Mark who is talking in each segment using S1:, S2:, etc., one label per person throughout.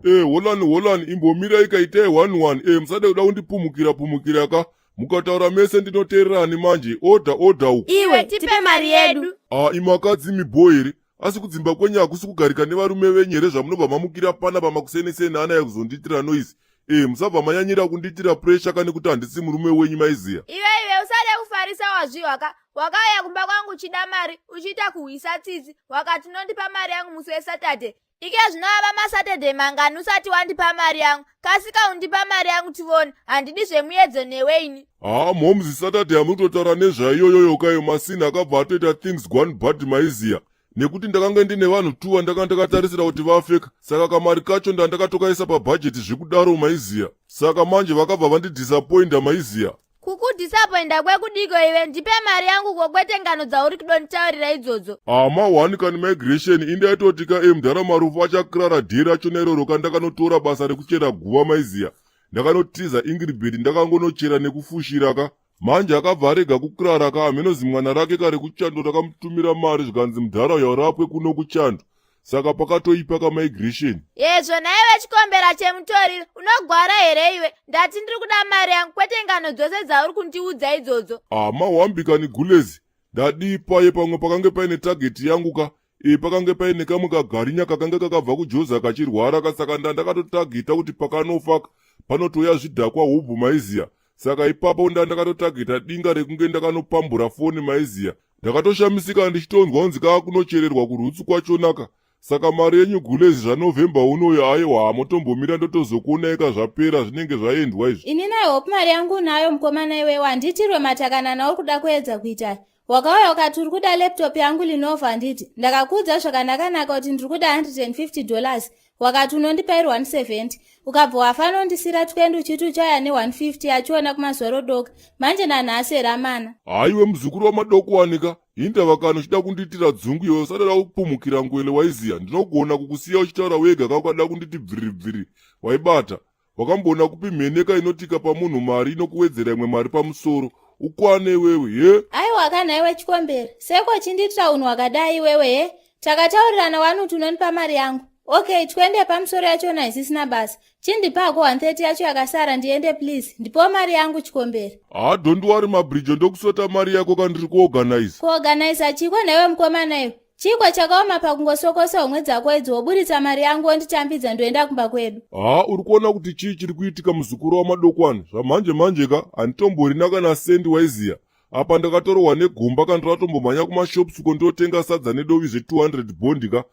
S1: E, holani holani, imbomirai kaitai 11. E, musade kuda kundipumukira pumukira ka. Mukataura mese ndinoteererani manje. Order order uku.
S2: Iwe tipe mari yedu.
S1: Ah, imakadzi mibho here? Asi kudzimba kwenyu hakusi kugarika nevarume venyu here zvamunobva mamukira pana pamakusenesene ana yakuzondiitira noise? E, musabva manyanyira kundiitira pressure kani kuti handisi murume wenyu maiziya.
S2: Iwe iwe usade kufarisa wazvihwa ka. Wakauya kumba kwangu uchida mari uchiita kuhwisa tsitsi wakati unondipa mari yangu musi weSaturday. Ike zvino ava maSaturday mangani usati wandipa mari yangu? Kasika undipa mari yangu tivone, handidi zvemuyedzo newe ini.
S1: Haa mhomzi Saturday yamuri kutotaura nezvaiyoyoyo kayo masini akabva atoita things gone bad maiziya nekuti ndakange ndine vanhu two vandakanga ndakatarisira kuti vafeka saka kamari kacho ndandakatokaisa pabhajeti zvekudaro maiziya saka manje vakabva vandidhisapoinda maiziya.
S2: Kukudhisapoinda kwekudiko iwe ndipe mari yangu ko kwete ngano dzauri kudonditaurira idzodzo.
S1: Ah mahwani kani migration indaitoti ka eh mudhara Marufu achakrara day rachona iroro ka ndakanotora basa rekuchera guva maiziya ndakanotiza Ingrid ndakangonochera nekufushira ka manje akabva arega kukrara ka hameno zimwana rake ka rekuchando rakamutumira mari zvikanzi mudhara uya urapwe kuno kuchando saka pakatoipa kamigration.
S2: Yezvo nhaiwe chikombera chemutoriro unogwara here iwe ndati ndiri kuda mari yangu kwete ngano dzose dzauri kundiudza idzodzo.
S1: Ah mahwambi kani gulezi ndadii paye pamwe pakange paine target yangu ka e pakange paine kamwe kagarinya kakange kakabva kujoza kachirwara ka saka ndandakatotageta kuti pakanofa panotouya zvidhakwa hubhu maiziya saka ipapo ndandakatotageta dinga rekunge ndakanopambura foni maiziya ndakatoshamisika ndichitonzwa kunzi kaakunochererwa kurutsu kwachonaka saka mari yenyu gulezi zvanovember unoyo aiwa hamutombomira ndotozokuonaika zvapera zvinenge zvaendwa izvi.
S3: Inini I hope mari yangu unayo mukomana iwewe handiitirwe matakanana uri kuda kuedza kuita wakauya ukati uri kuda laptop yangu Lenovo handiti ndakakuudza zvakanakanaka kuti ndiri kuda 150 dollars wakati unondipa iri 170 ukabva wafanondisira 20 uchiti uchauya ne150 achiona kumazuva rodoka manje nanhasi here amana.
S1: Haiwe muzukuru wamadokuwanika hindava kana uchida kundiitira dzungu iwe usada kupumukira ngwele waiziya ndinogona kukusiya uchitaura wega ka ukada kunditi bviriri bviriri waibata wakamboona kupi mheneka inotika pamunhu mari inokuwedzera imwe mari pamusoro ukwane iwewe he
S3: aiwa kana iwe chikombera seko chindiitira unhu hwakadai iwewe he takataurirana wani kuti unonipa mari yangu okay 20 yepamusoro yachona haisisina basa chindipako 130 yacho yakasara ndiende please ndipowo mari yangu chikombera
S1: haa don't worry mabridge ndokusota mari yako kandiri kuorganize
S3: kuorganiza chiko nhaiwe mukomana iwe chiko chakaoma pakungosokosa homwe dzako idzi woburitsa mari yangu wonditambidza ndoenda kumba kwedu
S1: haa uri kuona kuti chii chiri kuitika muzukuru wamadokwani zvamhanje manje ka handitomborina kana sendi waiziya apa ndakatorohwa negomba kandinotombomhanya kumashops uko ndotenga sadza nedovi zve200 bond ka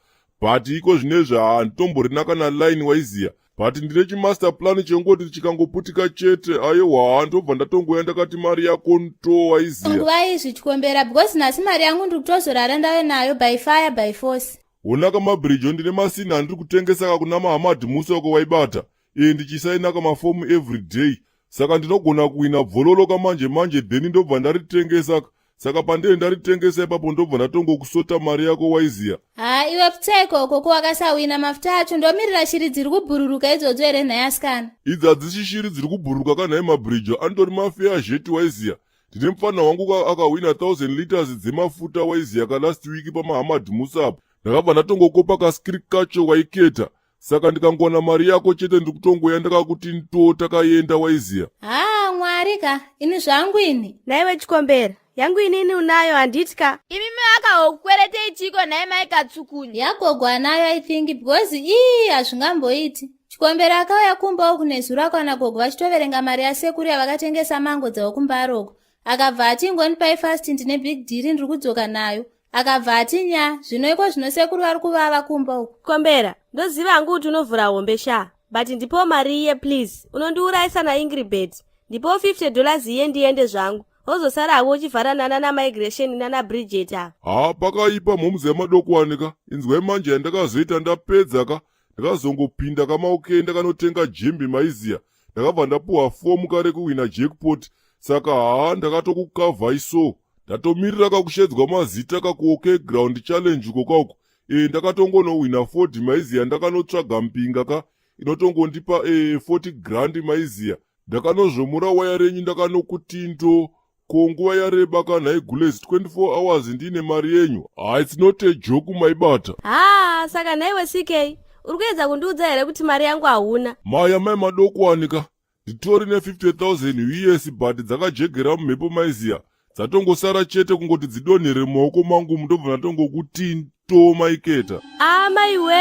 S1: but iko zvinezvi handitomborina kana line waiziya but ndine chimaster plan chengoti chikangoputika chete aiwa ndobva ndatongoya ndakati mari yako nto waiziya
S3: nguva izvi chikombera because nhasi mari yangu ndiri kutozorara ndave nayo by fire by force
S1: honaka mabridge ndine masini andiri kutengesa kakuna mahamad musa uko waibata e ndichisaina kamafomu every day saka ndinogona kuwina bvololo kamanje manje then ndobva ndaritengesa saka pandee ndaritengesa ipapo ndobva ndatongokusota mari yako waiziya
S3: haa iwe pfutseko koko wakasawina mafuta acho ndomirira shiri dziri kubhururuka idzodzo here nhai asikana
S1: idzi hadzisi shiri dziri kubhururuka kanhai mabridge anotori mafeya zheti waiziya ndine mufana wangu akawina 1000 liters dzemafuta waiziya kalast week pamahamad musa apo ndakabva ndatongokopa kaskiri kacho waiketa saka ndikangowana mari yako chete ndiri kutongoya ndakakuti nto takaenda waiziya
S3: haa mwari ka ini zvangu ini
S4: nhaiwe chikombera yangu inini unayo handiti ka
S2: Imimi akahokukweretei chiko nhai mai Katsukunye?
S3: Yagogo anayo I think because ii hazvingamboiti. Chikombera akauya kumba uku nezuro akawana gogo vachitoverenga mari yasekuru yavakatengesa mango dzavo kumbare uko. Akabva ati ingonipai fast ndine big deal ndiri kudzoka nayo. Akabva ati nya zvino iko zvino sekuru vari kuvava kumba uku.
S4: Kombera ndoziva hangu kuti unovhura hombe shaa but ndipowo mari iye please unondiurayisa naingribet ndipowo 50 dollars iye ndiende zvangu wozosara havo uchivharana nana migration nana bridget ava.
S1: Haa pakaipa mhomz yamadokwani ka inzwai manje yandakazoita ndapedza ka ndakazongopinda kamaokey ndakanotenga jembe maiziya ndakabva ndapuhwa fomu ka rekuhwina jackpot saka haa ndakatokukavhai so ndatomirira kakushedzwa mazita kakuok ground challenge uko kauko e ndakatongonohwina 40 maiziya ndakanotsvaga mpinga ka inotongondipa e 40 grand maiziya ndakanozvomura waya renyu ndakanokutinto ko nguva yareba ka nhai gulezi 24 hours ndiine mari yenyu haa it's not a joke maibata
S4: haa saka nhaiwe ck Uri kuedza kundiudza here kuti mari yangu hauna?
S1: Maya mai madokwani ka, nditori ne50,000 us but dzakajegera mumhepo maiziya, dzatongosara chete kungoti dzidonhere mumaoko mangu, ndobva ndatongokuti to maiketa.
S4: Amaiwe,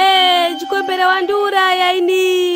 S4: chikombera wandiuraya ini.